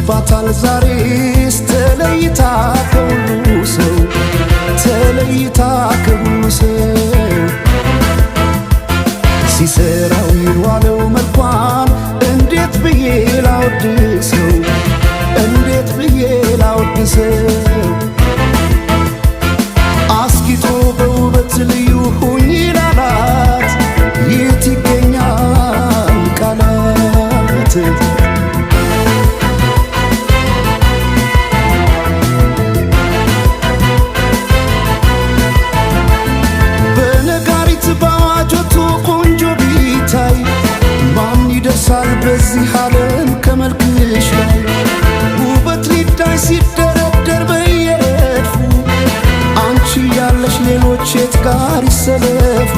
ያምርባታል ዛሬስ ተለይታ ከሁሉ ሰው፣ ተለይታ ከሁሉ ሰው። ሲሰራው የዋለው መልኳን እንዴት ብዬ ላወድሰው፣ እንዴት ብዬ ላወድሰው? አስጊጦ በውበት ልዩ ሁኝ ላላት የት ይገኛል ቃላት? በነጋሪት በአዋጅ ወጥቶ ቆንጆ ቢታይ ማን ይደርሳል በዚህ ዓለም ከመልክሽ ላይ? ውበት ሊዳይ ሲደረደር በየረድፉ አንቺ ያለሽ ሌሎች የት ጋር ይሰለፉ?